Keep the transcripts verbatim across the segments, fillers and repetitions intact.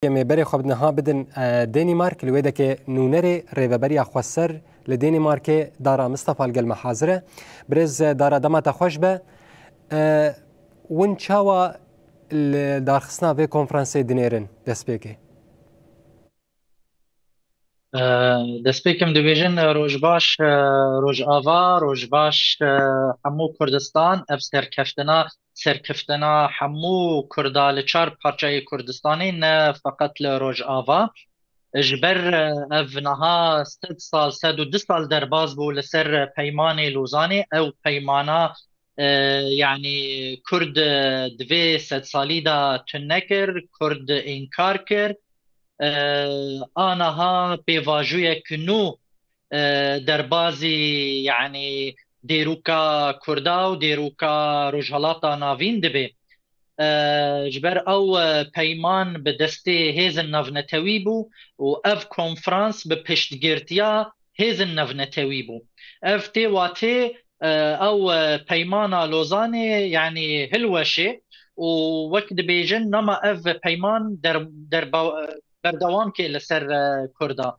Em ê berê xwe bi niha bidin, e, Dênîmark, li wê dekê nûnerê Rêveberiya Xweser li Dênîmarkê Dara Mistefa li gel me hazir e. Birêz, e, Dara, dema te xweş be. E, Win çawa li darxistina vê konferansê dinêrin destpêkê? E, destpêkim dibêjin, e, roj baş, e, Rojava, roj baş, e, hemû Kurdistan, ev serkeftina, serkeftina hemû Kurda li çar parçeyê Kurdistanê, ne feqet li Rojava. Ji ber, e, ev niha sed sal, sed û du sal derbas bû li ser peymanê Lozanê. Ew peymana, e, yanî Kurd, e, di vê sedsalî de tune kir, Kurd înkar kir. E, aniha pêvajoyek nû, e, derbazî, yanî dêrûka Kurda û dêrûka Rojhilata Navîn dibe. E, ji ber ew, e, peyman bi destê hêzên navnetewî bû û ev konferans bi piştgirtiya hêzên navnetewî bû. Ev tê watê, e, ew, e, peymana Lozanê, yanî hilweşê û wek dibêjin, nema ev peyman der-, derba-, berdewam ke li ser, e, Kurda.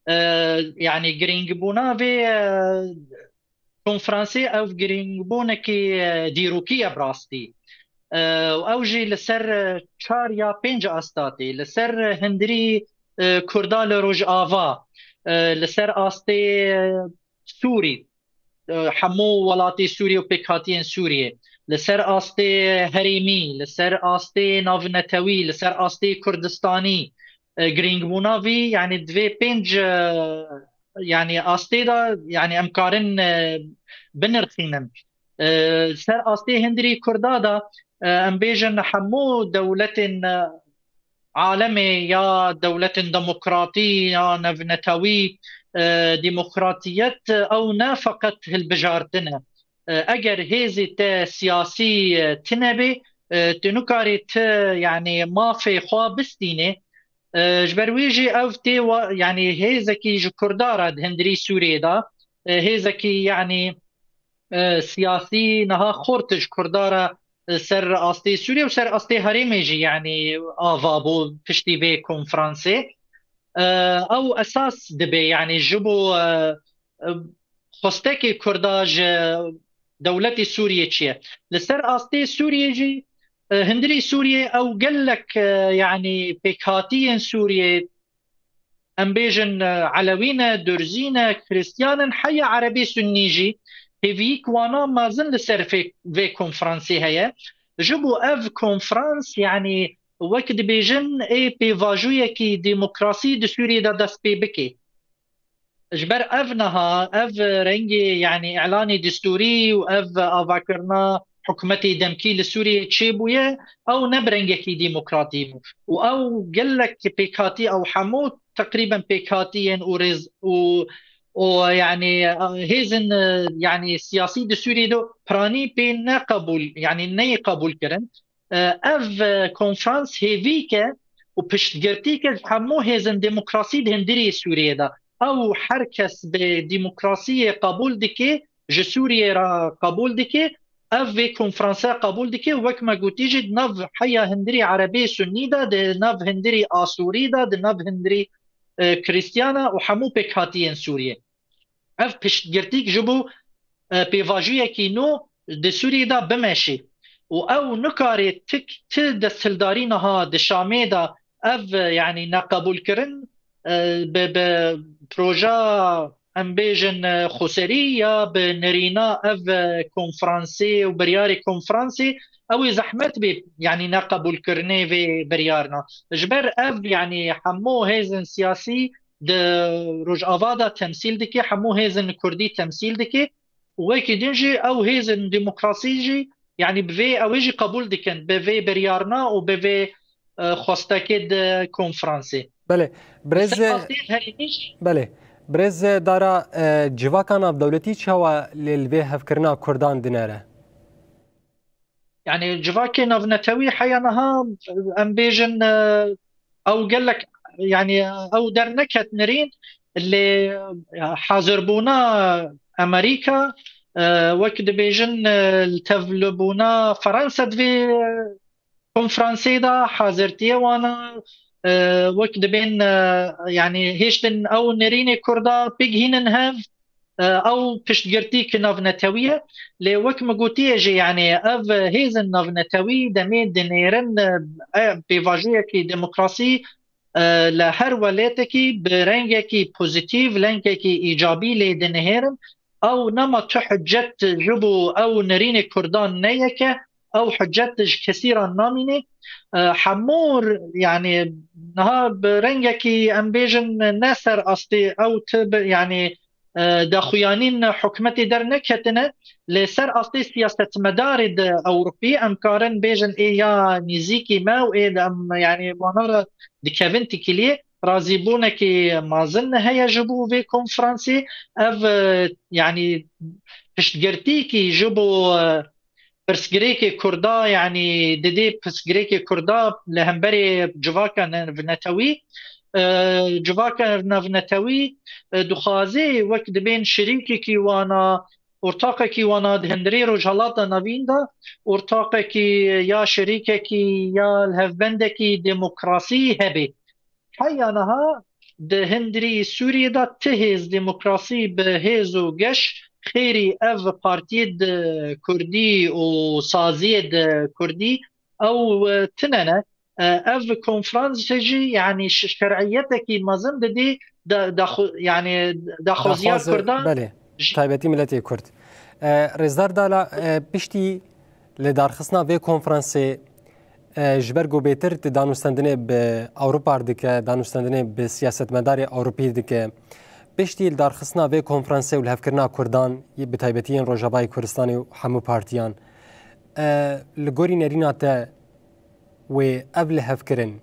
E, yanî girîngbûna vê, e, konferansê ev girîngbûnekî, e, dîrokî ye bi rastî. E, û ew jî li ser, e, çar ya pênc astatê, li ser, e, hundirî, e, Kurda li Rojava, e, li ser astê, e, Sûrî, e, hemû welatê Sûriyê û pêkhatiyên Sûriyê, li ser astê herêmî, li ser astê navnetewî, li ser astê Kurdistanî, e, girîngbûna vî, yanî divê pênc, e, yanî astê de, yanî em karin, e, binirxînin. E, ser astê hundirî Kurda de, e, em bêjin hemû dewletên, e, alemê ya dewletên demokratî ya navnetewî, e, demokratiyet, e, ew ne feqet hilbijartin e. E, eger hêzê te siyasî, e, tine bê, e, tu nikarî tu, yanî mafê xwe bistînê. E, ji ber wê jî ev tê wa-, yanî hêzekî ji Kurda re di hundirî Sûriyê de, e, hêzekî, yanî, e, siyasî niha xurt ji Kurda re, e, ser astê Sûriyê û ser astê herêmê jî, yanî ava bû piştî vê konferansê. E, ew esas dibe, yanî ji bo, e, e, xwestekê Kurda ji dewletê Sûriyê çi ye? Li ser astê Sûriyê jî, e, hundirî Sûriyê ew gelek, e, yanî pêkhatiyên Sûriyê, em bêjin, e, Elewî ne, Durzî ne, Xristiyan in, heya Erebê Sunnî jî, hêviyîk wana mezin li ser fê-, vê konferansê heye. Ji bo ev konferans, yanî wek dibêjin, ê pêvajoyekî demokrasî di Sûriyê de dest pê bike. Ji ber ev niha, ev rengê, yanî îlanê destûrî û ev avakirina hikûmetê demkî li Sûriyê çêbûye, ew ne bi rengekî demokratî bû. Û ew gelek pêkhatî, ew hemû teqrîben pêkhatiyên û rêz-, û, û, yanî, hêzên, yanî, siyasî di Sûriyê de piranî pê neqebûl, yanî, neyê qebûl kirin. E, ev, e, konferans hêvîk e û piştgirtîk e ji hemû hêzên demokrasî di hundirê Sûriyê de. Ew her kes bi demokrasiyê qebûl dike, ji Sûriyê re qebûl dike, ev vê konferanse qebûl dike û wek me gotî jî di nav heya hundirî Erebê Sunnî de, di nav hundirî Asûrî de, di nav hundirî, e, Krîstiyan e û hemû pêkhatiyên Sûriyê. Ev piştgirtîk ji bo, e, pêvajoyekî nû di Sûriyê de bimeşe û ew nikarê tik ti desthildarî niha di Şamê de ev, e, yanî neqebûlkirin, e, bi, bi proja, em bêjin, e, xweserî ya bi nirîna ev, e, konferansê û biryarê konferansê, ew ê zehmet bê, yanî neqebûlkirinê vê biryarna. Ji ber ev, yanî hemû hêzên siyasî di Rojava de temsîl dike, hemû hêzên kurdî temsîl dike û wekî din jî ew hêzên demokrasî jî, yanî bi vê ew ê jî qebûl dikin, bi vê biryarna û bi vê, e, xwestekê di konferansê. Belê, birêz, Ser astê herêmî jî belê, birêz Dara, e, civaka navdewletî çawa lê li vê hevkirina kurdan dinere? Yanî civakê navnetewî heya niha, em bêjin, e, ew gelek, yanî ew derneket nirîn, lê, e, hazirbûna Amerîka, e, wek dibêjin, e, li tevlibûna Fransa di vê konferansê de hazirtiyê wana, e, wek dibên, e, yanî hêştin ew nerînê Kurda bigihînin hev, e, ew piştgirtî ki navnetewî ye. Lê wek min gotiye jî, yanî ev hêzin navnetewî demê dinêrin, e, e, pêvajoyekî demokrasî, e, li her welêtekî bi rengekî pozîtîv, rengekî îcabî lê dinihêrin. Ew nema tu hicet ji bo ew nerînê Kurdan ne yek e, ew hicet ji kesî re namîne. E, hemû r-, yanî niha bi rengekî em bêjin ne ser astê ew ti bi, yanî, e, daxuyanîn hikûmetê derneketine, lê ser astê siyasetmedarê di Ewropî em karin bêjin ê ya nîzîkî me û ê em, yanî wana re dikevin tîkiliyê. Razîbûnekî mezin heye ji bo vê konferansê. Ev, e, yanî piştgirtîkî ji bo, e, pirsgirêkê Kurda, yanî didê pirsgirêkê Kurda li hemberê civaka navnetewî, e, civaka navnetewî, e, dixwazê wek dibên şirîkekî wana, ortaqekî wana di hundirê Rojhelata Navîn de, ortaqekî ya şirîkekî ya hevbendekî demokrasî hebe. Heya niha di hundirê Sûriyê de ti hêz demokrasî bi hêz û geş xêrî ev partiyê di Kurdî û saziyê di Kurdî ew, e, tine ne. E, ev konferans jî, yanî şi-, şer'iyetekî mezin didî da-, daxu-, yanî daxwaziya Daxwaz, Kurdan belê, jî. Taybetî miletê Kurd. E, Rêzdar Dala, e, piştî li darxistina vê konferansê, e, ji ber ku bêtir di danûstendinê bi Ewropa re dike, danûstendinê bi siyasetmedarê Ewropî dike, piştî li darxistina vê konferansê û li hevkirina Kurdan, bi taybetî yên Rojavayê Kurdistanê û hemû partiyan, e, li gorî nerîna te, wê ev lihevkirin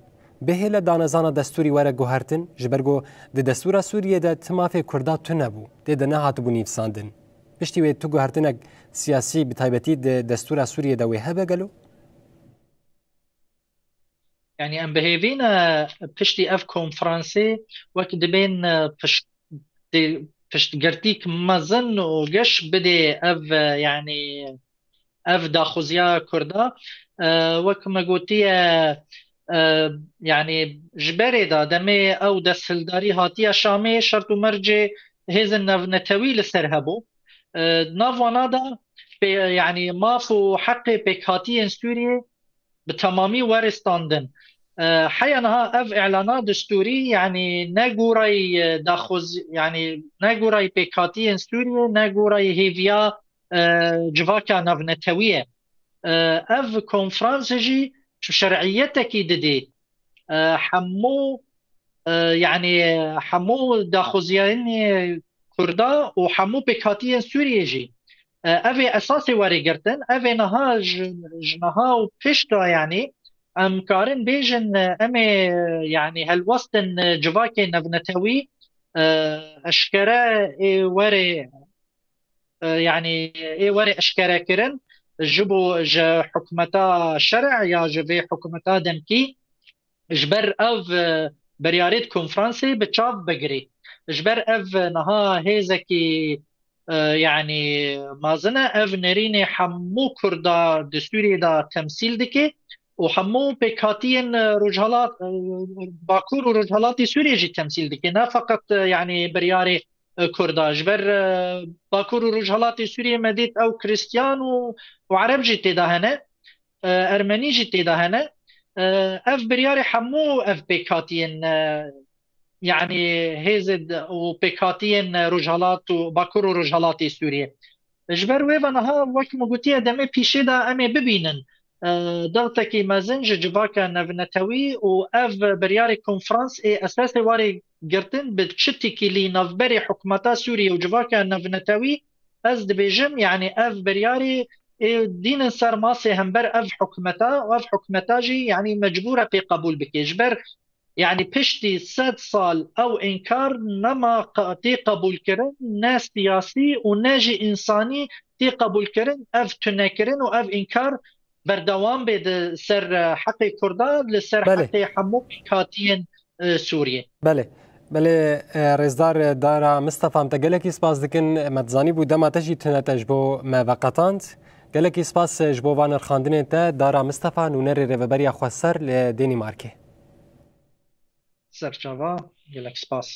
bihêle danezana destûrî were guhertin, ji ber ku di destûra Sûriyê de ti mafê Kurda tune bû, tê de nehatibû nivîsandin. Piştî wê tu guhertinek siyasî, bi taybetî di destûra Sûriyê de wê hebe gelo? Yanî em bi hêvî ne piştî ev konferansê wek dibên, e, pişt-, di-, piştgirtîk mezin û geş bidê ev, e, yanî ev daxuziya Kurda. E, wek me gotiye, e, yanî ji berê de demê ew desthildarî hatiye Şamê, şert û mercê hêzên navnetewî li ser hebû. E, nav wana de pê-, yanî maf û heqê pêkhatiyên Sûriyê bi temamî were standin. E, heya niha ev îlana destûrî, yanî ne gorayî, e, daxwaz-, yanî ne gorayî pêkhatiyên Sûriyê, ne gorayî hêviya, e, civaka navnetewî ye. E, ev konferans jî ji şer'iyetekî didê. E, hemû, e, yanî hemû daxwaziyanê Kurda û hemû pêkhatiyên Sûriyê jî, e, ev ê esasê were girtin. Ev ê niha ji, ji niha û pêş de, yanî em karin bêjin, e, em ê, yanî helwestin, e, civakê navnetewî, e, eşkere ê were, e, yanî ê were eşkerekirin ji bo ji hikûmeta şer'î ya ji vê hikûmeta demkî, ji ber ev, e, biryarê di konferansê bi çav bigirî. Ji ber ev niha hêzekî, e, yanî mezin e, ev nerînê hemû Kurda di Sûriyê de temsîl dike û hemû pêkhatiyên, e, Rojhelat, e, Bakur û Rojhelatê Sûriyê jî temsîl dike. Ne feqet, e, yanî biryarê, e, Kurda. Ji ber, e, Bakur û Rojhelatê Sûriyê me dît ew Kristiyan û, û Ereb jî tê de hene. E, Ermenî jî tê de hene. E, ev biryarê hemû ev pêkhatiyên, e, yanî hêzê d-, û pêkhatiyên Rojhelat û Bakur û Rojhelatê Sûriyê. Ji ber wê ve niha wek min gotiye demê pîşê de em ê bibînin, e, dextekî mezin ji civaka navnetewî û ev biryarê konferans ê esasê warê girtin bi çi têkilî navberê hikûmeta Sûriyê û civaka navnetewî, ez dibêjim, yanî ev biryarê ê dînin ser masê hember ev hikûmeta û ev hikûmeta jî, yanî mecbûr e pê qebûl bike. Ji ber, yanî piştî sed sal ew înkar nema qa-, tê qebûlkirin, ne siyasî û ne jî însanî tê qebûlkirin, ev tunekirin û ev înkar berdewam bê di ser, e, heqê Kurda, li ser Belê. heqê hemû pêkhatiyên, e, Sûriyê. Belê. Belê, e, rêzdar, e, Dara Mistefa, em te gelekî spas dikin. Me dizanîbû dema te jî tune te ji bo me veqetand. Gelekî spas, e, ji bo van nirxandinên te, Dara Mistefa, nûnerê Rêveberiya Xweser li Dênîmarkê. ser çava, gelek spas.